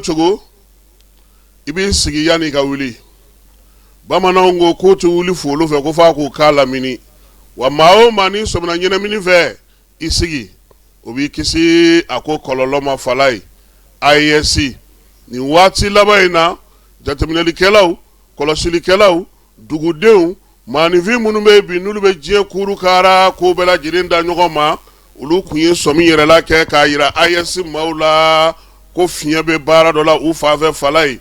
Cogo i b'i sigi yanni i ka wuli. Bamananw ko k'u tɛ wuli folo fɛ ko f'a k'u k'a lamini. Wa maa o maa n'i sɔmina ɲɛnamini fɛ, i sigi, o b'i kisi a ko kɔlɔlɔ ma. Falaye, AES nin waati laban in na, jateminɛlikɛlaw, kɔlɔsilikɛlaw, dugudenw, maaninfin minnu bɛ bi n'olu bɛ diɲɛ kuru kara ko bɛɛ lajɛlen da ɲɔgɔn ma, olu tun ye sɔmi yɛrɛla kɛ k'a jira AES maaw la ko fiɲɛ bɛ baara dɔ la u fan fɛ. Falaye,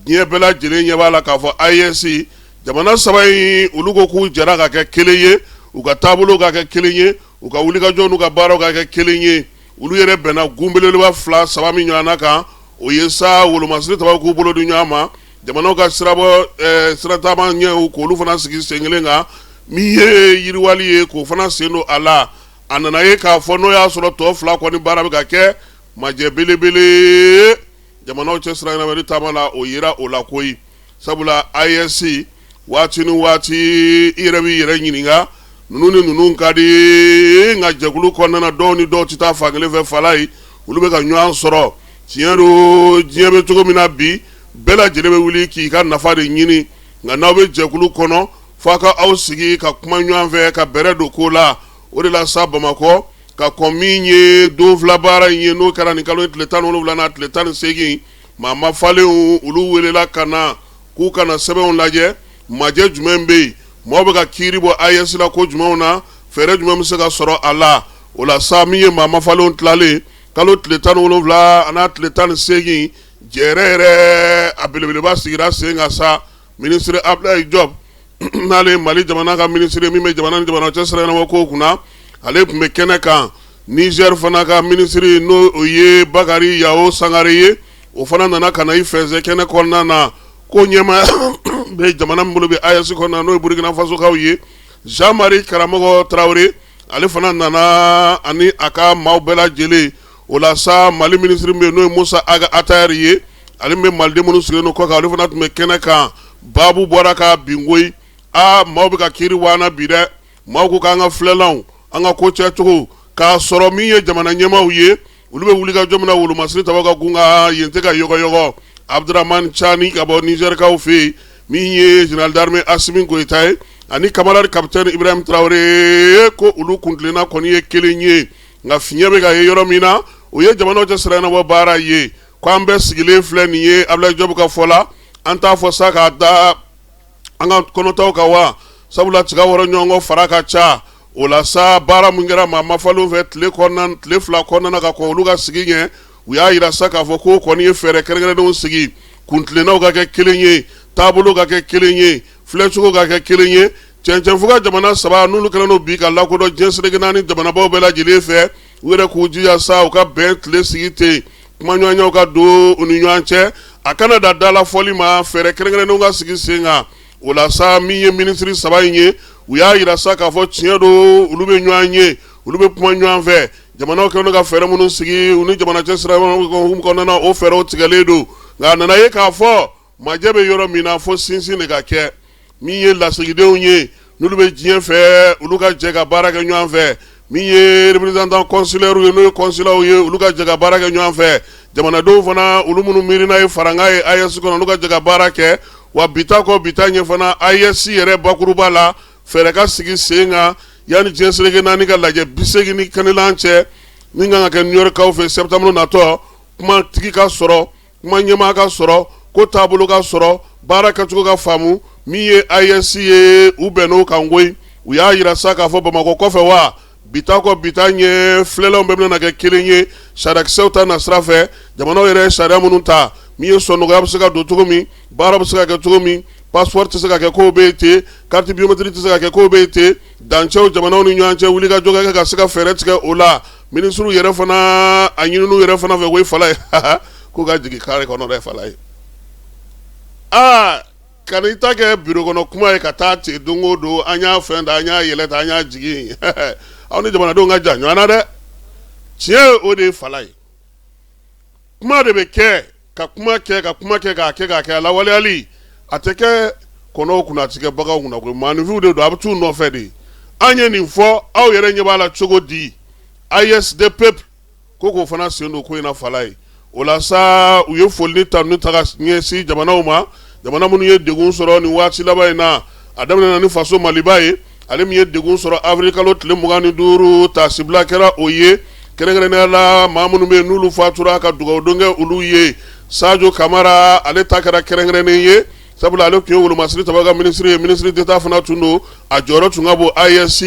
diɲɛ bɛɛ lajɛlen ɲɛ b'a la k'a fɔ AES jamana saba in, olu ko k'u jɛra ka kɛ kelen ye, u ka taabolo ka kɛ kelen ye, u ka wulikajɔ n'u ka baaraw ka kɛ kelen ye. Olu yɛrɛ bɛnna gunbelebeleba fila saba min ɲɔgɔn kan, o ye sa wolomasiri tabaw k'u bolo di ɲɔgɔn ma, jamanaw ka sirabɔ sirataama ɲɛw k'olu fana sigi sen kelen kan, min ye yiriwali ye k'o fana sen don a la. A nana ye k'a fɔ n'o y'a sɔrɔ tɔ fila kɔni baara bɛ ka kɛ majɛ belebele jamanaw cɛ sira ɲɛnamani taama la, o yera o la koyi. Sabula AES waati ni waati i yɛrɛ b'i yɛrɛ ɲininka, ninnu ni ninnu ka di, nka jɛkulu kɔnɔna na dɔw ni dɔw tɛ taa fan kelen fɛ. Falaye, olu bɛ ka ɲɔgɔn sɔrɔ. Tiɲɛ don, diɲɛ bɛ cogo min na bi, bɛɛ lajɛlen bɛ wuli k'i ka nafa de ɲini, nka n'aw bɛ jɛkulu kɔnɔ, f'a ka aw sigi ka kuma ɲɔgɔn fɛ ka bɛrɛ don ko la. O de la sa, Bamakɔ, ka kɔn min ye don fila baara in ye, n'o kɛra nin kalo tile 17 n'a tile 18, maa mafalenw olu welela ka na k'u ka na sɛbɛnw lajɛ. Majɛ jumɛn bɛ yen? Maaw bɛ ka kiiri bɔ AES la ko jumɛnw na? Fɛɛrɛ jumɛn bɛ se ka sɔrɔ a la? O la sa, min ye maa mafalenw tilalen kalo tile 17 an'a tile 18, jɛrɛ yɛrɛ a belebeleba sigira sen kan sa. Minisiri Abdoulaye Diop, n'ale ye Mali jamana ka minisiri min bɛ jamana ni jamana cɛ sira ɲɛnabɔ kow kunna, ale tun bɛ kɛnɛ kan. Niger fana ka minisiri, n'o o ye Bakari Yawo Sangare ye, o fana nana ka na i fɛnsɛn kɛnɛ kɔnɔna na ko ɲɛmaa bɛ jamana min bolo bɛ AES kɔnɔna, n'o ye Burukina Fasokaw ye. Jean Marie Karamɔgɔ Tarawele, ale fana nana ani a ka maaw bɛɛ lajɛlen. O la sa, Mali minisiri min bɛ yen, n'o ye Musa Ag Attaher ye, ale bɛ maliden minnu sigilen don kɔkan, olu fana tun bɛ kɛnɛ kan. Baabu bɔra ka bin koyi. Aa, maaw bɛ ka kiiri waana bi dɛ. Maaw ko k'an ka filɛlanw, an ka ko cɛcogo k'a sɔrɔ min ye jamana ɲɛmaaw ye, olu bɛ wuli ka jɔ min na, wolomasiri tabaw ka gun kan yen tɛ ka yɔgɔyɔgɔ. Abdramane Tiani ka bɔ Nizɛrikaw fɛ yen, min ye général d'armée Asimi Goyita ye ani camarade capitaine Ibrahim Traoré, ko olu kuntilenna kɔni ye kelen ye, nka fiɲɛ bɛ ka ye yɔrɔ min na, o ye jamanaw cɛ sira ɲɛnabɔ baara ye. Ko an bɛɛ sigilen filɛ nin ye, Abdoulaye Diop ka fɔ la, an t'a fɔ sa k'a da an ka kɔnɔtaw kan wa? Sabula tiga wɔrɔ ɲɔgɔn fara ka ca. O la sa, baara min kɛra maa mafalenw fɛ tile kɔnɔna, tile 2 kɔnɔna, ka kɔn olu ka sigi ɲɛ, u y'a jira sa k'a fɔ ko kɔni ye fɛɛrɛ kɛrɛnkɛrɛnnenw sigi, kuntilennaw ka kɛ kelen ye, taabolo ka kɛ kelen ye, filɛcogo ka kɛ kelen ye. Cɛncɛnfuga jamana saba n'olu kɛlen don bi ka lakodɔn diɲɛ seleke naani jamanabaw bɛɛ lajɛlen fɛ, u yɛrɛ k'u jija sa u ka bɛn tile sigi ten, kumaɲɔgɔnyaw ka don u ni ɲɔgɔn cɛ, a kana da dalafɔli ma, fɛɛrɛ kɛrɛnkɛrɛnnenw ka sigi sen kan. O la sa, min ye minisiri saba in ye, u y'a jira sa k'a fɔ tiɲɛ don, olu bɛ ɲɔgɔn ye, olu bɛ kuma ɲɔgɔn fɛ. Jamanaw kɛlen don ka fɛɛrɛ minnu sigi u ni jamana cɛ sira kɔnɔna na, o fɛɛrɛw tigɛlen don, nka a nana ye k'a fɔ majɛ bɛ yɔrɔ min na, fo sinsin de ka kɛ. Min ye lasigidenw ye n'olu bɛ diɲɛ fɛ, olu ka jɛ ka baara kɛ ɲɔgɔn fɛ. Min ye représentant consulaire ye, n'o ye consulaw ye, olu ka jɛ ka baara kɛ ɲɔgɔn fɛ. Jamanadenw fana, olu minnu miirina ye farankan ye AES kɔnɔ, olu ka jɛ ka baara kɛ. Wa bita kɔ bita ɲɛ fana, AES yɛrɛ bakuruba la, fɛɛrɛ ka sigi sen kan yanni diɲɛ seleke naani ka lajɛ 81nan cɛ min kan ka kɛ New York kaw fɛ septembre natɔ, kumatigi ka sɔrɔ, kuma ɲɛmaa ka sɔrɔ, ko taabolo ka sɔrɔ, baara kɛcogo ka faamu. Min ye AES ye, u bɛnn'o kan koyi. U y'a jira sa k'a fɔ Bamakɔ kɔfɛ, wa bita kɔ bita ɲɛ, filɛlanw bɛɛ bɛna kɛ kelen ye sariyakisɛw ta na sira fɛ. Jamanaw yɛrɛ ye sariya minnu ta, min ye sɔnnɔgɔya bɛ se ka don cogo min, baara bɛ se ka kɛ cogo min, passeport tɛ se ka kɛ k'o bɛ yen ten, carte biométrique tɛ se ka kɛ k'o bɛ yen ten, dancɛw jamanaw ni ɲɔgɔn cɛ, wulikajɔ ka kɛ ka se ka fɛɛrɛ tigɛ o la. Minisiriw yɛrɛ fana, a ɲinini yɛrɛ fana fɛ ko Falaye k'u ka jigin carré kɔnɔ dɛ. Falaye, aa, ka i ta kɛ bureau kɔnɔ kuma ye ka taa ten don o don, an y'a fɛn ta, an y'a yɛlɛ ta, an y'a jigin, aw ni jamanadenw ka jan ɲɔgɔn na dɛ. Tiɲɛ o de ye Falaye. Kuma de bɛ kɛ ka kuma kɛ ka kuma kɛ k'a kɛ k'a kɛ, a lawaleyali a tɛ kɛ kɔnɔw kunna, a tɛ kɛ baganw kunna koyi. Maaninfinw de don, a bɛ t'u nɔfɛ de. An ye nin fɔ, aw yɛrɛ ɲɛ b'a la cogo di? AES des peuples ko k'o fana sen don ko in na. Falaye, O la sa, u ye foli ni tanuni ta ka ɲɛsin jamanaw ma, jamana minnu ye degun sɔrɔ nin waati laban in na. A daminɛna ni faso Maliba ye, ale min ye degun sɔrɔ avril kalo tile 25, taasibila kɛra o ye. Kɛrɛnkɛrɛnnenya la, maa minnu bɛ yen n'olu fatura, ka dugawudon kɛ olu ye. Sajo Kamara, ale ta kɛra kɛrɛnkɛrɛnnen ye, sabula ale tun ye wolomasiri tabaga ka minisiri ye, ministre d'État fana tun don. A jɔyɔrɔ tun ka bon AES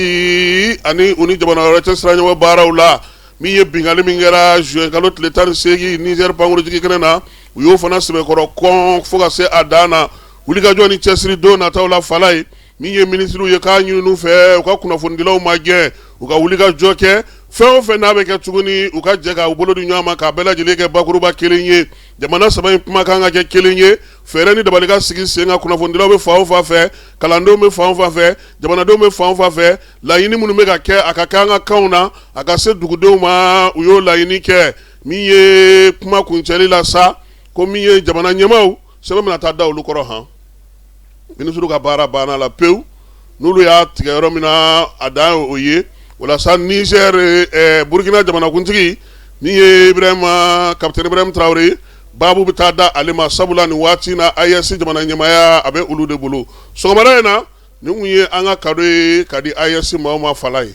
ani u ni jamana wɛrɛ cɛ siraɲɔgɔn baaraw la. Min ye binkanni min kɛra juin kalo tile 18 Niger pankurunjigin kɛnɛ na, u y'o fana sɛbɛkɔrɔ kɔn fo ka se a dan na. Wulikajɔ ni cɛsiri don nataw la, fala ye min ye minisiriw ye k'a ɲini fɛ u ka kunnafonidilaw magɛn, u ka wulikajɔ kɛ. Fɛn o fɛn n'a bɛ kɛ tuguni, u ka jɛ k'u bolo di ɲɔgɔn ma k'a bɛɛ lajɛlen kɛ bakuruba kelen ye. Jamana saba in kuma kan ka kɛ kelen ye, fɛɛrɛ ni dabali ka sigi sen kan. Kunnafonidilaw bɛ fan o fan fɛ, kalandenw bɛ fan o fan fɛ, jamanadenw bɛ fan o fan fɛ, laɲini minnu bɛ ka kɛ, a ka kɛ an ka kanw na, a ka se dugudenw ma, u y'o laɲini kɛ. Min ye kuma kuncɛli la sa, ko min ye jamana ɲɛmaaw, sɛbɛn bɛna taa da olu kɔrɔ. Han, minisiriw ka baara banna la pewu, n'olu y'a tigɛ yɔrɔ min na, a dan ye o ye. O la sa, Niger, Burukina jamanakuntigi min ye Ibrahima, capitaine Ibrahim Traoré, baabu bɛ taa da ale ma, sabula nin waati na AES jamana ɲɛmaaya a bɛ olu de bolo. Sɔgɔmada in na, nin kun ye an ka cadeau ye ka di AES maaw ma. Fala ye.